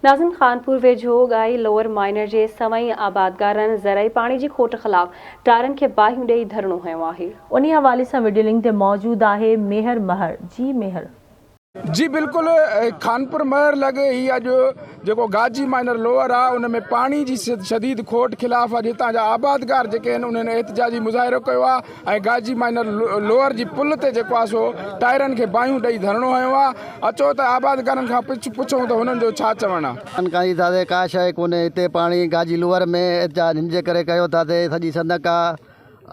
ناظم خانپور ويجهو ڳائي لوئر مائنر جي سوين آبادگارن زرعي پاڻي جي کوٽ خلاف ٽائرن کي باهيون ڏئي ڌرڻو هنيو آهي. انهي حوالي سان وڊيو لنڪ تي موجود آهي ميهر مهر جي ميهر. جي بلڪل خانپور مهر لڳ هي اڄ جيڪو گاجي مائنر لوئر آ ان ۾ پاڻي جي شديد کوٽ خلاف اڄ هتان جا آبادگار جيڪي آهن انهن احتجاجي مظاهرو ڪيو آ ۽ گاجي مائنر لوئر جي پل تي جيڪو آ سو ٽائرن کي باهيون ڏئي ڌرڻو هنيو آ اچو ته آبادگارن کان پڇون ته هنن جو ڇا چوڻ آ. ان کان ئي ٿاسي ڪا شيء ڪونهي هتي پاڻي گاجي لوئر ۾ احتجاج هن جي ڪري ڪيو ٿاسي سڄي سندڪ آ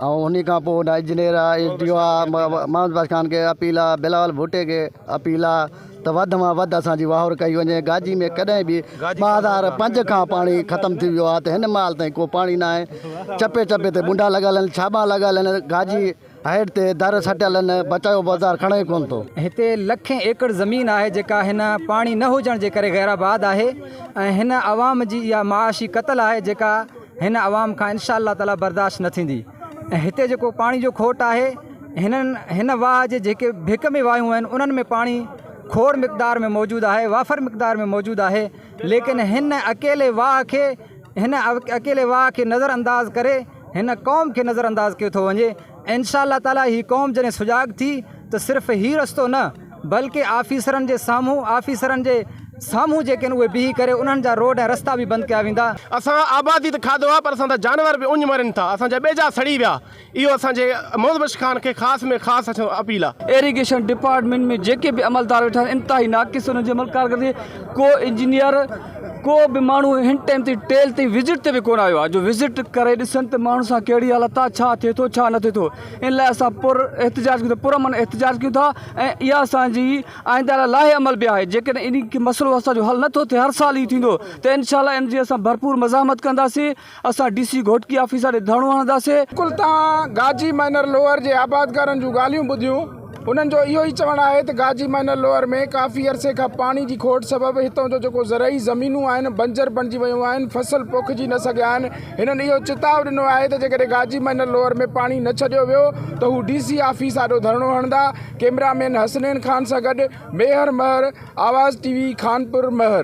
۽ انهي کان پوء نه انجنيئر آ ايس ڊي او آ محمد بخش خان کي اپيل آ بلاول ڀٽي کي اپيل آ ته وڌ مان وڌ اسان جي واهر ڪئي وڃي گاجي ۾ ڪڏهن به 2005 کان پاڻي ختم ٿي ويو آ ته هن مهل تائين ڪو پاڻي ناهي چپي چپي تي ٻنڊا لڳل آهن ڇاٻا لڳل آهن گاجي هيڊ تي در سٽيل آهن بچايو بازار کڻي ئي ڪونه ٿو. هتي لکين ايڪڙ زمين آهي جيڪا هن پاڻي نه هجڻ جي ڪري غير آباد آهي ۽ هن عوام جي اها معاشي قتل آهي جيڪا هن عوام کان انشاء الله تعالي برداشت نه ٿيندي ۽ هتي جيڪو پاڻي جو کوٽ آهي هنن هن واهه جي جيڪي ڀڪ ۾ واهيون آهن انهن ۾ پاڻي کوڙ مقدار ۾ موجود آهي وافر مقدار ۾ موجود آهي ليڪن هن اڪيلي واهه کي هن اڪيلي واهه کي نظر انداز ڪري هن قوم کي نظر انداز ڪيو ٿو وڃي انشاء الله تعالي هي قوم جڏهن سجاڳ ٿي ته صرف هي رستو نه بلڪه آفيسرن جي سامهون آفيسرن جي سامهون جيڪي آهن اهي بيهي ڪري انهن جا روڊ ۽ رستا به بند ڪيا ويندا. اسان آبادي ته کاڌو آ پر اسان جا جانور به اڃ مرن ٿا اسان جا ٻيجا سڙي ويا اهو اسان جي محمد بخش خان کي خاص ۾ خاص اپيل آ. ايريگيشن ڊپارٽمينٽ ۾ جيڪي به عملدار ويٺا آهن انتهائي ناقص انهن جي عمل ڪارڪردگي ڪو انجنيئر ڪو به ماڻهو هن ٽائيم تائين ٽيل تائين وزٽ تي به ڪونه آيو آهي جو وزٽ ڪري ڏسن ته ماڻهن سان ڪهڙي حالت آهي ڇا ٿئي ٿو ڇا نه ٿئي ٿو ان لاء اسان پر احتجاج ڪيون ٿا پر امن احتجاج ڪيون ٿا ۽ اها اسان جي آئنده لاء لاهي عمل به آهي جيڪڏهن ان مسئلو اسان جو حل نه ٿو ٿئي هر سال اهو ٿيندو ته انشاء الله ان جي اسان ڀرپور مزاحمت ڪنداسين اسان ڊي سي گهوٽڪي آفيس آڏي ڌرڻو هڻنداسين. بلڪل توهان گاجي مائنر لوئر جي آبادگارن جون ڳالهيون ٻڌيون، انهن جو اهو ئي چوڻ آهي ته گاجي مائنر لوئر ۾ ڪافي عرصي کان پاڻي جي کوٽ سبب هتان جو جيڪو زرعي زمينون آهن بنجر بڻجي ويون آهن فصل پوکجي نه سگهيا آهن هنن اهو چتاء ڏنو آهي ته جيڪڏهن گاجي مائنر لوئر ۾ پاڻي نه ڇڏيو ويو ته هو ڊي سي آفيس آڏو ڌرڻو هڻندا ڪئميرا مين حسنين خان سان گڏ ميهر مهر آواز ٽي وي خانپور مهر.